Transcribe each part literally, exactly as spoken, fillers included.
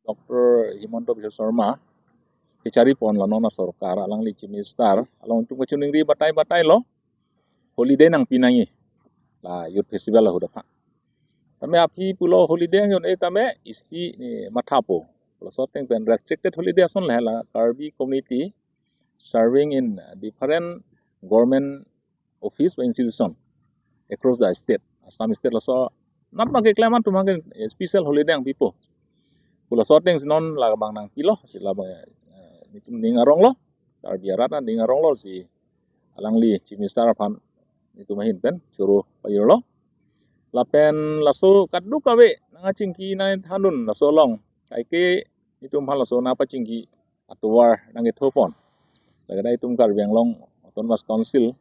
Doctor Himanta Biswa Sarma kechari pon la non asorkar, alangli Chief Minister along itum kachiningri batai batai lo, holiday nangpi nangji la youth festival ahut aphan. Tame aphi pulo holiday nangji un-e tame isi ni mathapo. Laso ateng pen restricted holiday ason le la Karbi community serving in different government office ba institution across the state, Assam state, laso nat ma keklem atum aphan ke special holiday nangpipo pu laso ateng si non labang nangpilo, si labang, eh, netum ning arong lo, Karbi arat aning arong lo si alangli Chief Minister aphan netum ahin pen choro pajirlo. Lapen laso kadokave nangkachingki nangthandun laso along kaike netum aphan laso nangpachingki atovar nangketho pon. Lake nangtum Karbi Anglong Autonomous Council,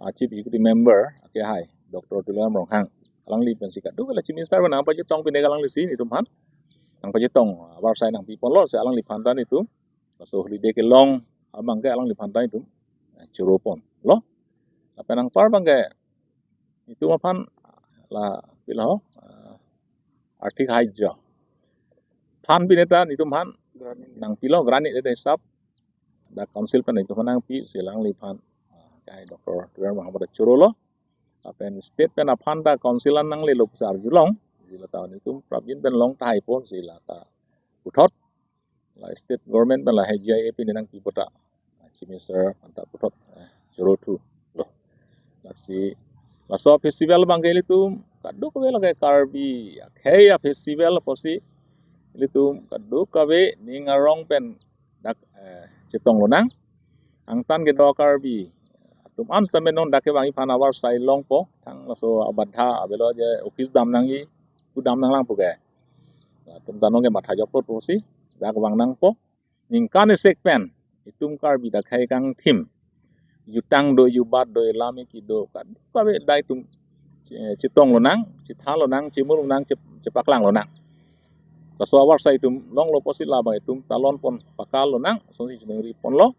ah, Chief Executive Member akehai Doctor Tuliram Ronghang, alangli pensi kadokave la Chief Minister pen nangpachetong pine alangli si netum aphan nangpachetong avarsai nangpi ponlo, si alangliphan ta netum laso holiday kelong abang ke alangliphan ta netum, eh, choro ponlo. Lapen anpar abang ke netum aphan la pilo, eh, arthik sahayjo aphan pine ta netum aphan nangpilo, grant ni de hisap dak council pen netum aphan nangpi, si alangliphan, eh, kai Doctor Tuliram Ronghang ta chorolo. Lapen state pen aphan ta council an nanglelo pusi arjulong, si lata netum prapjin pen long tahai pon, si lata puthot la state government pen la H G I A pine nangpi puta Chief Minister aphan ta puthot, eh, choro thulo. Lasi laso festival abang ke ilitum kadokave lake Karbi akhei a-festival apotsi ilitum kadokave ning arong pen dak, eh, chetong lonang. Angtan kedo Karbi atum an sitame non dak kevang iphan avarsai longpo, thang laso abadha avelo je office dam nangji, kedam nanglang pu ke atum ta non ke matha jokpo pusi dak vang nangpo. Ningkan isek pen itum Karbi dak akhei kangthim, jutang do, jubat do, lam kedo, kadokave dak itum che-, chetong lonang, chethan lonang, chemur lonang, che-, chepaklang lonang. Laso avarsai itum longlo apotsi labang itum talon pon pakal lonang, asonsi chiningri ponlo.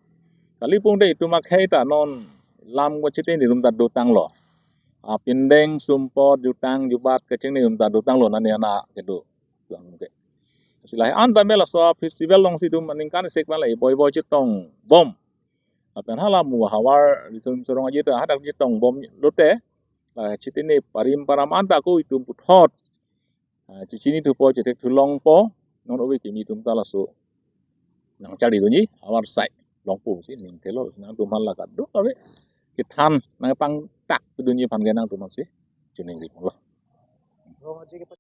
Kali pung de itum akhei ta non lam kachete netum ta dotanglo. Apindeng sumpot, jutang jubat kachingni itum ta dotanglo, nani ana kedo tuang ke. Si lahai an tame laso festival alongsi itum ningkan isek pen la iboi boi chetong bom. Lapen hala mu havar risum sorong aje ta hadak chetong bom lote, la chitini parim param an ta ko itum puthot, ah, chechinithupo, chethekthu longpo, non ove kimi itum ta laso nangchari dunji avarsai longpo si ning thelo, si nangtum aphan la kadokave kethan nangpangtak dunji aphan ke nangtum aphansi chiningri ponlo.